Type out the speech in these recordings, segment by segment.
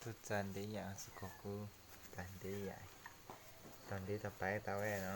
Tug txav ntev yam xwb, kuv kuv txav ntev yam, tau ntev tau pais tau no.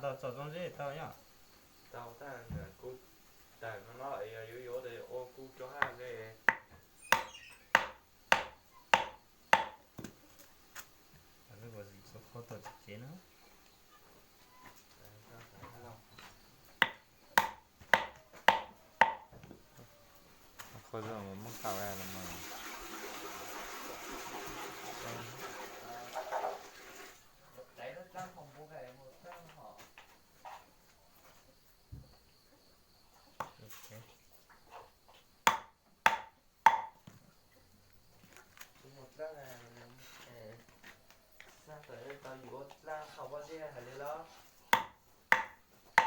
Tau txom zoo zeb tau yom? Tau tag, kuv tawm no no es yog yuav yuav tes ua kuv cov haj ze. Lub qhov tod tsis tsev na. Qhov zoo muab qhau los mas. Tsis muaj dlaab, txhaj tawm tau yuav dlaab qhau pob zeb hais li los?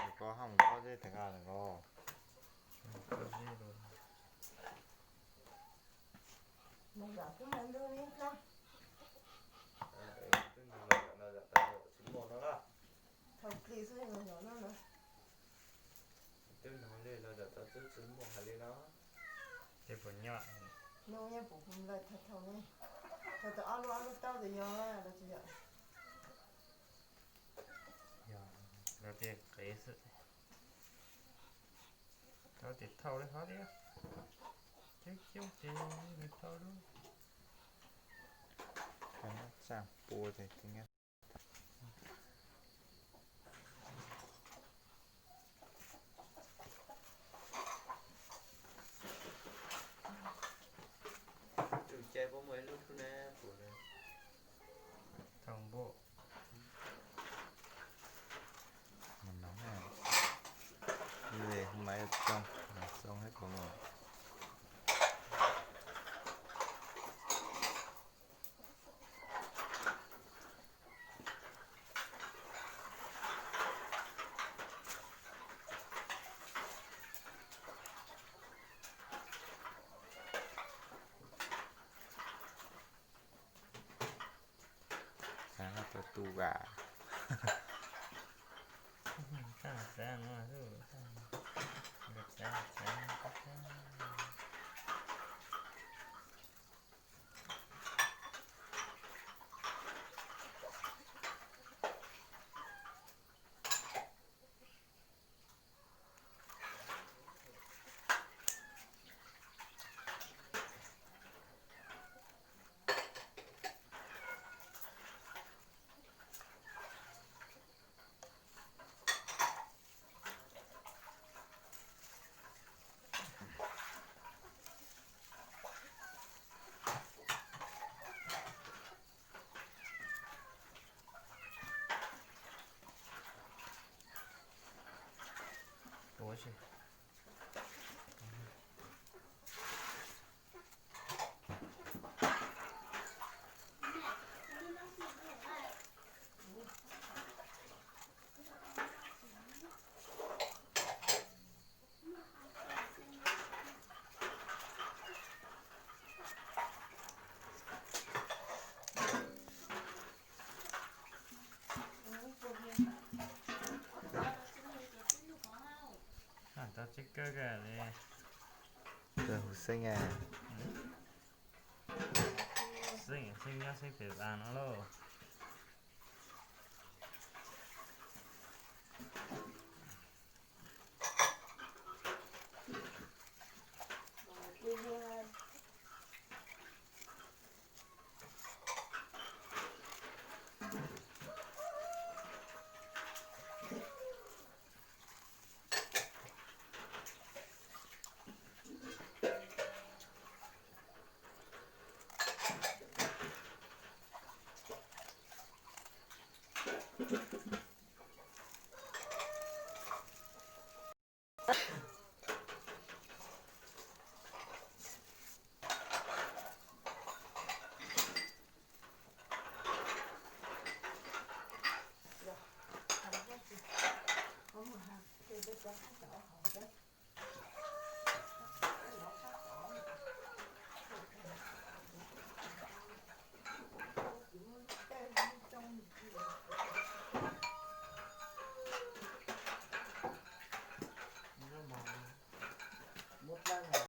Yus koj haj mus pob zeb tag nqa lawm los. Twb nug los zam no zam tau tsis muaj no na. Thaum plig xwb los zam no na. Twb nug li los zam tau twb tsis muaj hais li no. Tej puas nyob? Nug yeej pum lawm thaum thaum ne. Thaum thaum ob lub ob lub taub tes yog los tsis yog? Yog, lawv tej qev xwb. Tau tes thauj li hov thiab. Coob coob ces nws thauj lub. Txaj pua ces Tus cai puas muaj ib lub hlub na pum na. Thauj npua. Mus no na. Ib ve hu maiv txoog, txoog ib qho mus. Xav tau tu vas. Kawg kawg li. Tus hu Xeeb a. Xeeb, Xeeb nyob Xeeb pem vas no lauj.